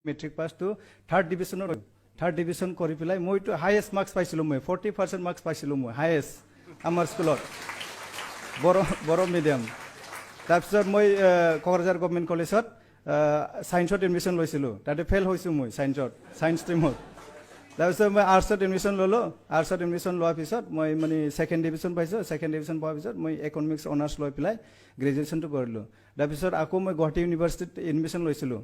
Matric পাছটো third ডিভিশ্যনত, third division কৰি পেলাই মইতো হায়েষ্ট মাৰ্কছ পাইছিলোঁ। মই 40% মাৰ্কছ পাইছিলোঁ মই হায়েষ্ট আমাৰ স্কুলত, বড়ো বড়ো মিডিয়াম। তাৰপিছত মই কোকৰাঝাৰ গভমেণ্ট কলেজত ছায়েন্সত এডমিশ্যন লৈছিলোঁ। তাতে ফেইল হৈছোঁ মই ছায়েন্সত, ছায়েন্স ষ্ট্ৰীমত। তাৰপিছত মই আৰ্টছত এডমিশ্যন ল'লোঁ। আৰ্টছত এডমিশ্যন লোৱাৰ পিছত মই মানে ছেকেণ্ড ডিভিশ্যন পাইছোঁ। ছেকেণ্ড ডিভিশ্যন পোৱাৰ পিছত মই ইকনমিক্স অনাৰ্ছ লৈ পেলাই গ্ৰেজুৱেশ্যনটো কৰিলোঁ। তাৰপিছত আকৌ মই গুৱাহাটী ইউনিভাৰ্চিটিত এডমিশ্যন লৈছিলোঁ।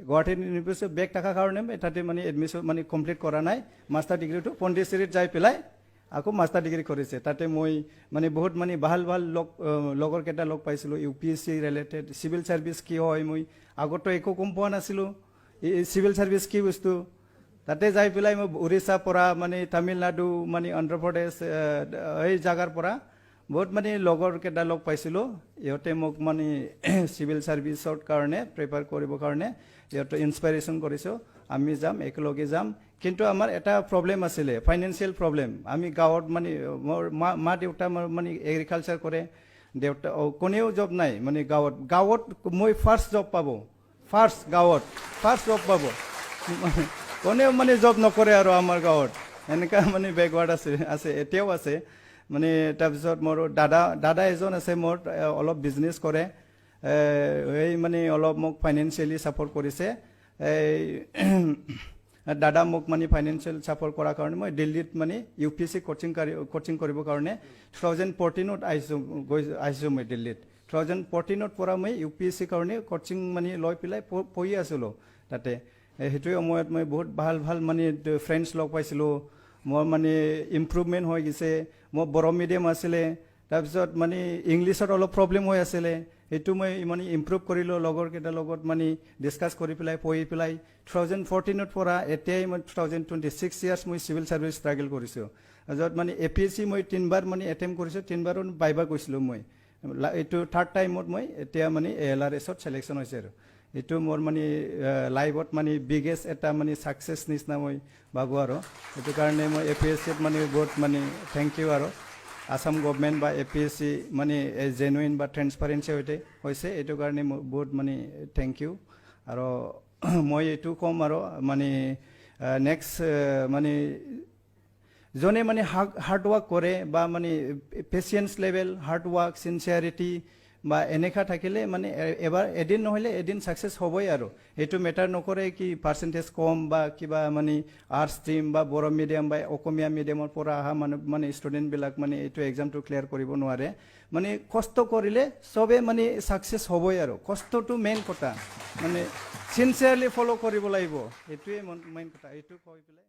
গুৱাহাটী ইউনিভাৰ্চিটিত বেক থকাৰ কাৰণে মই তাতে মানে এডমিশ্যন মানে কমপ্লিট কৰা নাই মাষ্টাৰ ডিগ্ৰীটো। পণ্ডিচেৰীত যাই পেলাই আকৌ মাষ্টাৰ ডিগ্ৰী কৰিছে। তাতে মই মানে বহুত মানে ভাল ভাল লগৰকেইটা লগ পাইছিলোঁ। UPSC related, civil service কি হয়, মই আগতো একো গম পোৱা নাছিলোঁ এই চিভিল ছাৰ্ভিচ কি বস্তু। তাতে যাই পেলাই মই উৰিষ্যাৰ পৰা, মানে তামিলনাডু, মানে অন্ধ্ৰপ্ৰদেশ, এই জাগাৰ পৰা বহুত মানে লগৰকেইটা লগ পাইছিলোঁ। ইহঁতে মোক মানে চিভিল ছাৰ্ভিচৰ কাৰণে প্ৰিপেয়াৰ কৰিবৰ কাৰণে ইহঁতে ইনস্পাইৰেশ্যন কৰিছোঁ। আমি যাম, একেলগে যাম। কিন্তু আমাৰ এটা প্ৰব্লেম আছিলে, ফাইনেন্সিয়েল প্ৰব্লেম। আমি গাঁৱত মানে মোৰ মা দেউতা মোৰ মানে এগ্ৰিকালচাৰ কৰে দেউতা। কোনেও জব নাই মানে গাঁৱত। গাঁৱত মই ফাৰ্ষ্ট জব পাব, ফাৰ্ষ্ট গাঁৱত ফাৰ্ষ্ট জব পাব। কোনেও মানে জব নকৰে আৰু আমাৰ গাঁৱত এনেকুৱা মানে বেকৱাৰ্ড আছে, আছে, এতিয়াও আছে মানে। তাৰপিছত মোৰ দাদা এজন আছে মোৰ, অলপ বিজনেছ কৰে। এই মানে অলপ মোক ফাইনেন্সিয়েলি ছাপৰ্ট কৰিছে। এই দাদা মোক মানে ফাইনেন্সিয়েল ছাপৰ্ট কৰাৰ কাৰণে মই দিল্লীত মানে UPSC coaching কৰিবৰ কাৰণে 2014ত আহিছোঁ, গৈ আহিছোঁ মই দিল্লীত। 2014ত পৰা মই UPSC কাৰণে কোচিং মানে লৈ পেলাই পঢ়ি আছিলোঁ তাতে। সেইটো সময়ত মই বহুত ভাল ভাল মানে ফ্ৰেণ্ডছ লগ পাইছিলোঁ। মোৰ মানে ইম্প্ৰুভমেণ্ট হৈ গৈছে। মোৰ বড়ো মিডিয়াম আছিলে, তাৰপিছত মানে ইংলিছত অলপ প্ৰব্লেম হৈ আছিলে। সেইটো মই মানে ইম্প্ৰুভ কৰিলোঁ লগৰকেইটাৰ লগত মানে ডিছকাছ কৰি পেলাই, পঢ়ি পেলাই। 2014ত পৰা এতিয়াই মই 2026 ইয়াৰ্ছ মই চিভিল ছাৰ্ভিচ ষ্ট্ৰাগল কৰিছোঁ, য'ত মানে APSC মই তিনিবাৰ মানে এটেম্প কৰিছোঁ। তিনিবাৰো ভাইভা গৈছিলোঁ মই। এইটো থাৰ্ড টাইমত মই এতিয়া মানে এ এল আৰ এছত চিলেকশ্যন হৈছে। আৰু এইটো মোৰ মানে লাইফত মানে বিগেষ্ট এটা মানে ছাকচেছ নিচিনা মই ভাবোঁ। আৰু সেইটো কাৰণে মই APSCত মানে বহুত মানে thank U আৰু আছাম গভমেণ্ট বা APSC মানে জেনুইন বা ট্ৰেন্সপাৰেঞ্চি সৈতে হৈছে, এইটো কাৰণে মই বহুত মানে thank U. আৰু মই এইটো ক'ম আৰু মানে নেক্সট মানে যোনে মানে হাৰ্ড ৱৰ্ক কৰে বা মানে patience level, hard work, sincerity বা এনেকা থাকিলে মানে এবাৰ এদিন নহ'লে এদিন ছাকচেছ হ'বই। আৰু এইটো মেটাৰ নকৰে কি পাৰ্চেণ্টেজ কম বা কিবা, মানে আৰ্টছ ষ্ট্ৰীম বা বড়ো মিডিয়াম বা অসমীয়া মিডিয়ামৰ পৰা অহা মানুহ মানে ষ্টুডেণ্টবিলাক মানে এইটো এক্সামটো ক্লিয়াৰ কৰিব নোৱাৰে। মানে কষ্ট কৰিলে চবে মানে ছাকচেছ হ'বই। আৰু কষ্টটো মেইন কথা, মানে চিনচিয়াৰলি ফ'ল' কৰিব লাগিব, এইটোৱে মেইন কথা। এইটো কৈ পেলাই।